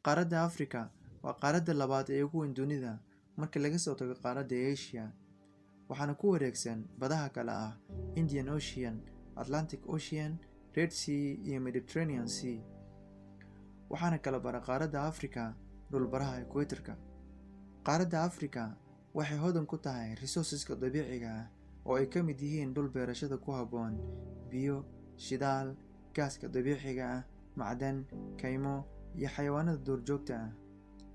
Qaaradda Afrika waa qaaradda labaad ee ugu weyn dunida marka laga soo tago qaaradda Asia, waxaana ku wareegsan badaha kala ah Indian Ocean, Atlantic Ocean, Red Sea iyo Mediterranean Sea, waxaana kala bara qaaradda Afrika dhulbaraha equator-ka. Qaaradda Afrika waxay hodan ku tahay resources-ka dabiiciga ah oo ay ka mid yihiin dhul beerashada ku habboon, biyo, shidaal, gaaska dabiiciga ah, macdan, kaymo iyo xayawaanada duurjoogta ah.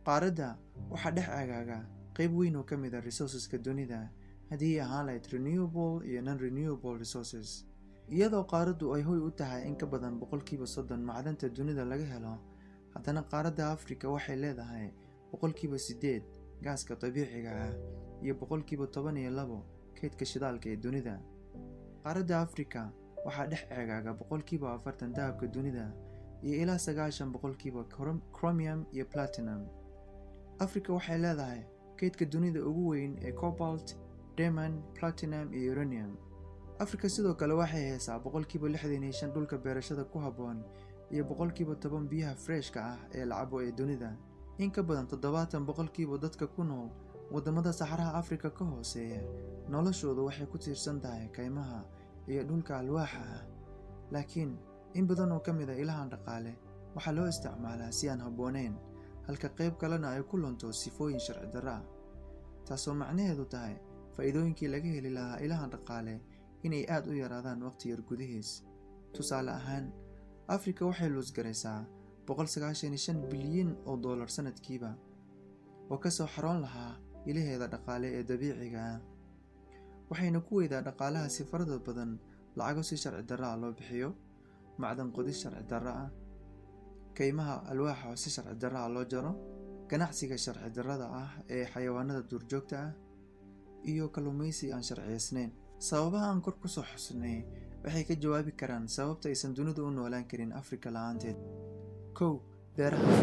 Qaaradda waxaa dhex ceegaaga qayb weyn oo ka mid ah resources-ka dunida, haddii ay ahaan lahayd renewable iyo non-renewable resources. Iyadoo qaaraddu ay hoy u tahay in ka badan 30% macdanta dunida laga helo, haddana qaaradda Afrika waxay leedahay 8% gaaska dabiiciga ah iyo 12% kaydka shidaalka ee dunida. Qaaradda Afrika waxaa dhex ceegaaga 40% dahabka dunida iyo ilaa 90% chromium iyo platinum. Afrika waxay leedahay kaydka dunida ugu weyn ee cobalt, diamond, platinum iyo uranium. Afrika sidoo kale waxay haysaa 65% dhulka beerashada ku habboon iyo 10% biyaha fresh-ka ah ee la cabo ee dunida. In ka badan 70% dadka ku nool waddamada saxaraha Afrika ka hooseeya noloshoodu waxay ku tiirsan tahay kaymaha iyo dhulka alwaaxa ah. Laakiin in badan oo ka mid ah ilahan dhaqaale waxaa loo isticmaalaa si aan habboonayn, halka qayb kalena ay ku lunto sifooyin sharci darro ah, taasoo macnaheedu tahay faa'iidooyinkii laga heli lahaa ilahan dhaqaale inay aad u yaraadaan waqti yar gudihiis. Tusaale ahaan, Afrika waxay lose garaysaa 195 bilyan oo dollar sanadkiiba oo ka soo xaroon lahaa ilaheeda dhaqaale ee dabiiciga ah, waxayna ku weydaa dhaqaalaha si farada badan lacago si sharci darro ah loo bixiyo, macdan qodis sharci darro ah, kaymaha alwaaxa oo si sharci darro ah loo jaro, ganacsiga sharci darrada ah ee xayawaanada duurjoogta ah, iyo kalluumeysi aan sharciyeysnayn. Sababaha aan kor ku soo xusnay waxay ka jawaabi karaan sababta aysan dunidu u noolaan karin Afrika la'aanteed. 1. Beeraha.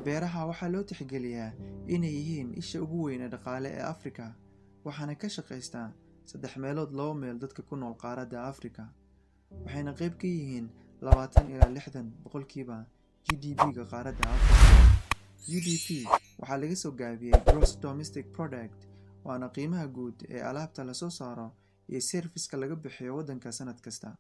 Beeraha waxaa loo tixgeliyaa inay yihiin isha ugu weyn ee dhaqaale ee Afrika, waxaana ka shaqaysta saddex meelood laba meel dadka ku nool qaaradda Afrika, waxayna qayb ka yihiin 20 ilaa 60% GDP-ga qaaradda Afrika. GDP waxaa laga soo gaabiyey Gross Domestic Product, waana qiimaha guud ee alaabta la soo saaro iyo service-ka laga bixiyo waddanka sanad kasta.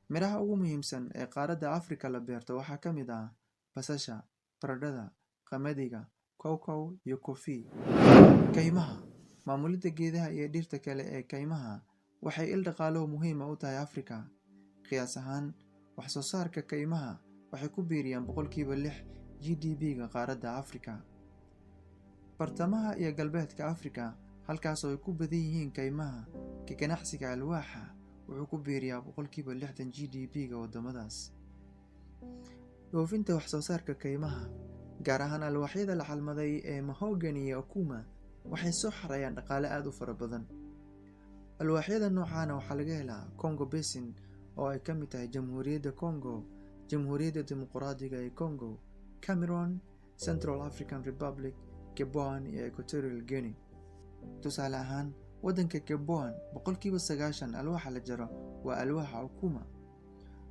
Miraha ugu muhiimsan ee qaaradda Afrika la beerto waxaa ka mid ah basasha, baradhada, qamadiga, cocoa iyo coffee. Kaymaha. Maamulidda geedaha iyo dhirta kale ee kaymaha waxay il dhaqaale oo muhiim ah u tahay Afrika. Qiyaas ahaan, wax soo saarka kaymaha waxay ku biiriyaan 6% GDP-ga qaaradda Afrika. Bartamaha iyo galbeedka Afrika, halkaas oo ay ku badan yihiin kaymaha, ka ganacsiga alwaaxa wuxuu ku biiriyaa 60% GDP-ga waddamadaas. Dhoofinta wax soo saarka kaymaha, gaar ahaan alwaaxyada la xalmaday ee mahogany iyo okuma, waxay soo xareeyaan dhaqaale aad u fara badan. Alwaaxyada noocaana waxaa laga helaa Congo Basin, oo ay ka mid tahay Jamhuuriyadda Congo, Jamhuuriyadda Dimuqraadiga ee Congo, Cameroon, Central African Republic, Gabon iyo Equatorial Guinea. Tusaale ahaan, waddanka Gabon 90% alwaaxa la jaro waa alwaaxa okuma.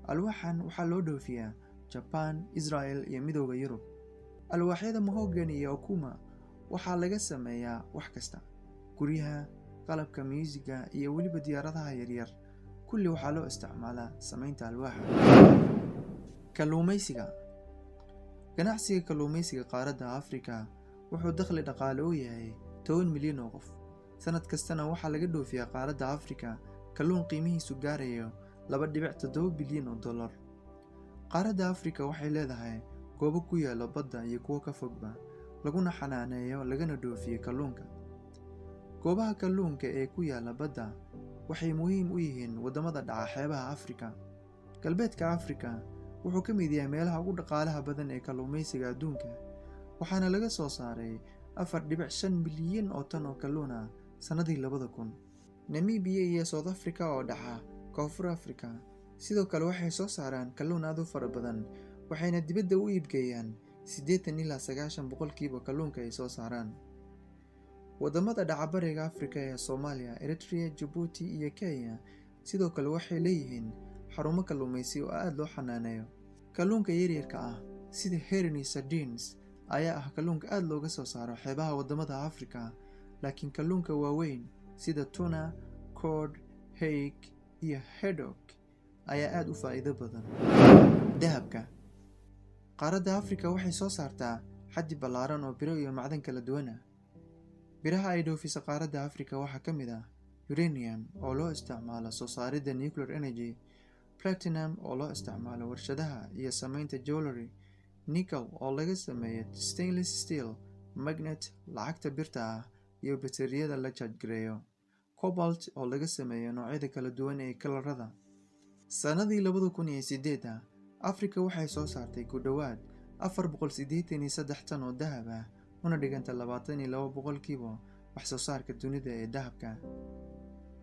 Alwaaxan waxaa loo dhoofiyaa Japan, Israel iyo Midowga Yurub. Alwaaxyada mahogany iyo okuma waxaa laga sameeyaa wax kasta: guryaha, qalabka muusiga iyo weliba diyaaradaha yaryar. Kulli waxaa loo isticmaalaa samaynta alwaaxa. Kalluumeysiga. Ganacsiga kalluumeysiga qaaradda Afrika wuxuu dakhli dhaqaale u yahay 10 milyan oo qof. Sanad kastana waxaa laga dhoofiyaa qaaradda Afrika kalluun qiimihiisu gaarayo 2.7 bilyan oo dollar. Qaaradda Afrika waxay leedahay goobo ku yaalla badda iyo kuwo ka fogba, laguna xanaaneeyo lagana dhoofiyo kalluunka. Goobaha kalluunka ee ku yaalla badda waxay muhiim u yihiin waddamada dhaca xeebaha Afrika. Galbeedka Afrika wuxuu ka mid yahay meelaha ugu dhaqaalaha badan ee kalluumeysiga adduunka, waxaana laga soo saaray 4.5 milyan oo tan oo kalluun ah sannadii 2000. Namibia iyo South Africa oo dhaca Koonfur Afrika sidoo kale waxay soo saaraan kalluun aad u fara badan, waxayna dibadda u iibgeeyaan 80 ilaa 90% kalluunka ay soo saaraan. Waddamada dhaca Bariga Afrika ee Soomaaliya, Eritrea, Djibouti iyo Kenya sidoo kale waxay leeyihiin xarumo kalluumeysi oo aad loo xanaaneeyo. Kalluunka yaryarka ah sida herring iyo sardines. ayaa ah kalluunka aad looga soo saaro xeebaha waddamada Afrika, laakiin kalluunka waaweyn sida tuna, cod, hake iyo haddock ayaa aad u faa'iido badan. Dahabka. Qaaradda Afrika waxay soo saartaa xaddi ballaaran oo biro iyo macdan kala duwan ah. Biraha ay dhoofiso qaaradda Afrika waxaa ka mid ah uranium oo loo isticmaalo soo saaridda nuclear energy, platinum oo loo isticmaalo warshadaha iyo samaynta jewelry, nickel oo laga sameeyo stainless steel, magnet, lacagta birta ah iyo bateriyada la charge gareeyo, cobalt oo laga sameeyo noocyada kala duwan ee kalarada. Sannadii 2008, Afrika waxay soo saartay ku dhowaad 483 tan oo dahab ah, una dhiganta 22% wax soo saarka dunida ee dahabka.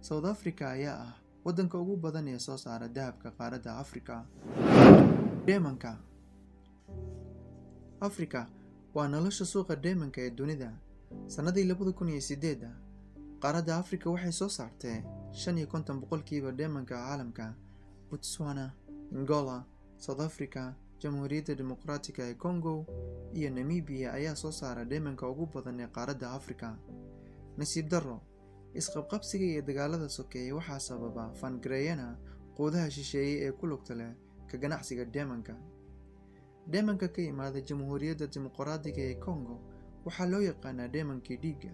South Africa ayaa ah waddanka ugu badan ee soo saara dahabka qaaradda Afrika. Dheemanka. Afrika waa nolosha suuqa dheemanka ee dunida. Sannadii 2008, qaaradda Afrika waxay soo saartay 55% dheemanka caalamka. Botswana, Angola, South Africa, Jamhuuriyadda Dimuqraatiga ee Congo iyo Namibia ayaa soo saara dheemanka ugu badan ee qaaradda Afrika. Nasiib darro, isqabqabsiga iyo dagaalada sokeeye waxaa sababa fangareeyana quudaha shisheeye ee ku lugta leh ka ganacsiga dheemanka. Dheemanka ka yimaada Jamhuuriyadda Dimuqraadiga ee Congo waxaa loo yaqaanaa dheemankii dhiigga,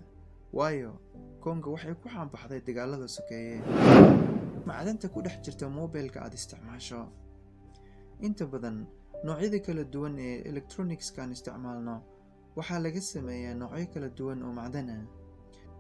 waayo Congo waxay ku caanbaxday dagaalada sokeeye. Macdanta ku dhex jirta moobilka aad isticmaasho. Inta badan noocyada kala duwan ee electronics-ka aan isticmaalno waxaa laga sameeyaa noocyo kala duwan oo macdan ah.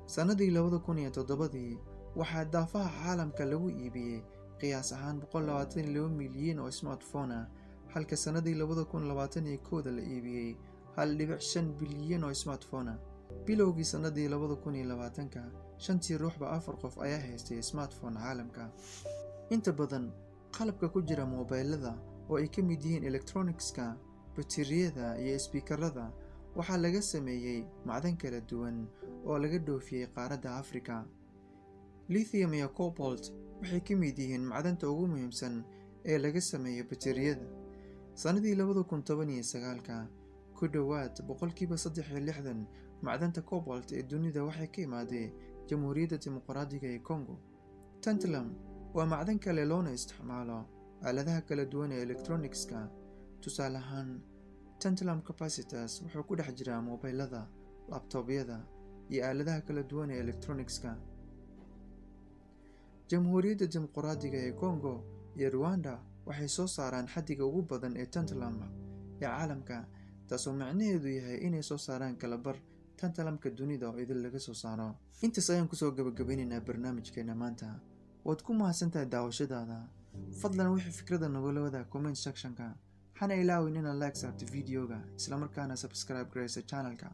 Sannadii 2007-dii, waxaa daafaha caalamka lagu iibiyey qiyaas ahaan 122 milyan oo smartphone ah, halka sannadii 2021-da la iibiyey 1.5 bilyan oo smartphone ah. Bilowgii sannadii 2020-ka, shantii ruuxba afar qof ayaa haystay smartphone caalamka. Inta badan qalabka ku jira moobilada, oo ay ka mid yihiin electronics-ka, bateriyada iyo isbiikarada, waxaa laga sameeyey macdan kala duwan oo laga dhoofiyey qaaradda Afrika. Lithium iyo cobalt waxay ka mid yihiin macdanta ugu muhiimsan ee laga sameeyo bateriyada. Sannadii 2019-ka, ku dhowaad 63% macdanta cobalt ee dunida waxay ka imaadeen Jamhuuriyadda Dimuqraadiga ee Congo. Tantalum waa macdan kale loona isticmaalo aaladaha kala duwan ee electronics-ka. Tusaale ahaan, tantalum capacitors wuxuu ku dhex jiraa moobilada, laptop-yada iyo aaladaha kala duwan ee electronics-ka. Jamhuuriyadda Dimuqraadiga ee Congo iyo Rwanda waxay soo saaraan xaddiga ugu badan ee tantalum ee caalamka, taasoo macnaheedu yahay inay soo saaraan kala bar tantalumka dunida oo idil laga soo saaro. Intaas ayaan kusoo gabagabeynaynaa barnaamijkeena maanta. Waad ku mahadsantahay daawashadaada. Fadlan wixii fikrada nagula wadaag comment section-ka. Hana ilaawin inaad like saarto video-ga, isla markaana subscribe garayso channel-ka.